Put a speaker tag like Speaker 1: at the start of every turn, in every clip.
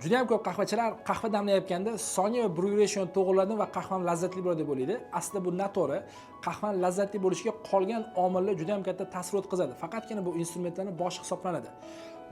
Speaker 1: Juda ham ko'p qahvachilar qahva damlayotganda soniya va brew ratio to'g'irladim va qahvam lazzatli bo'ladi deb o'ylaydi. Aslida bu noto'g'ri. Qahvani lazzatli bo'lishiga qolgan omillar juda ham katta ta'sir o'tkazadi. Faqatgina bu instrumentlarni boshi hisoblanadi.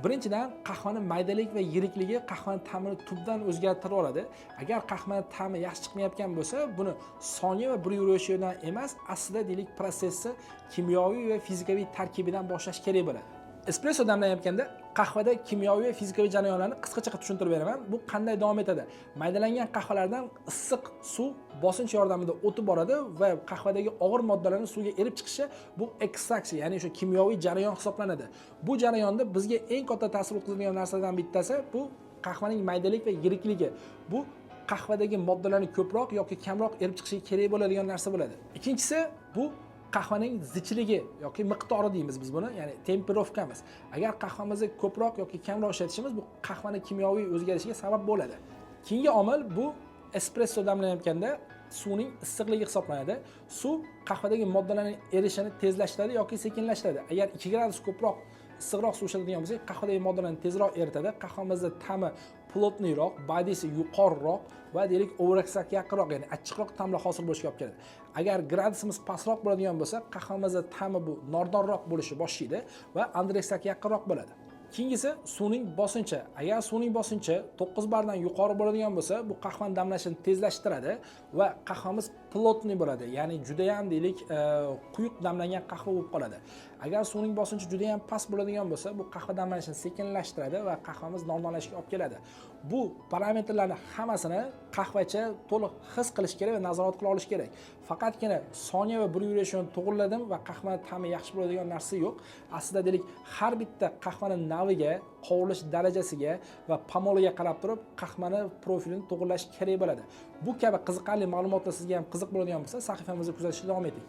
Speaker 1: Birinchidan, qahvani maydalik va yirikligi qahvani ta'mini tubdan o'zgartira oladi. Agar qahvani ta'mi yaxshi chiqmayotgan bo'lsa, buni soniya va brew ratiodan emas, aslida, deylik, prosessi kimyoviy va fizikaviy tarkibidan boshlash kerak bo'ladi. Espresso damlayotganda qahvada kimyoviy va fizikaviy jarayonlarni qisqacha qilib tushuntirib beraman. Bu qanday davom etadi? Maydalangan qahvalardan issiq suv bosinch yordamida o'tib boradi va qahvadagi og'ir moddalarni suvga erib chiqishi bu ekstraksiya, ya'ni o'sha kimyoviy jarayon hisoblanadi. Bu jarayonda bizga eng katta ta'sir o'tkazadigan narsalardan bittasi bu qahvaning maydalik va yirikligi. Bu qahvadagi moddalarni ko'proq yoki kamroq erib chiqishiga kerak bo'ladigan narsa bo'ladi. Ikkinchisi, bu qahvaning zichligi yoki miqdori deymiz biz buni, ya'ni темперовка miz. Agar qahvamizni ko'proq yoki kamroq ishlatishimiz, bu qahvani kimyoviy o'zgarishiga sabab bo'ladi. Keyingi omil bu espresso damlayotganda suvning issiqligi hisoblanadi. Suv qahvadagi moddalarning erishini tezlashtiradi yoki sekinlashtiradi. Agar 2 gradus ko'proq issiqroq suv ishlatadigan bo'lsak, qahvadagi moddalarni tezroq eritadi. Qahvamizni ta'mi плотный roq, body si yuqoriroq va, deylik, over yaqinroq, ya'ni achchiqroq ta'mlar hosil bo'lishiga olib keladi. Agar gradusimiz pastroq bo'ladigan bo'lsa, qahvamizni ta'mi bu nordonroq bo'lishi boshlaydi va under yaqinroq bo'ladi. Keyingisi suvning bosinchi. Agar suvning bosinchi 9 bardan yuqori bo'ladigan bo'lsa, bu qahvani damlashini tezlashtiradi va qahvamiz плотный bo'ladi, ya'ni judayam, deylik, quyuq damlangan qahva bo'lib qoladi. Agar suvning bosinchi judayam past bo'ladigan bo'lsa, bu qahva damlanishini sekinlashtiradi va qahvamiz nordonlashishiga olib keladi. Bu parametrlarni hammasini qahvachi to'liq his qilish kerak va nazorat qila olish kerak. Faqatgina soniya va brew ratio to'g'irladim va qahvani ta'mi yaxshi bo'ladigan narsa yo'q. Aslida, deylik, har bitta qahvani naviga, qovurilish darajasiga va помол iga qarab turib qahvani profilini to'g'irlash kerak bo'ladi. Bu kabi qiziqarli ma'lumotlar sizga ham qiziq bo'ladigan bo'lsa, sahifamizni kuzatishda davom eting.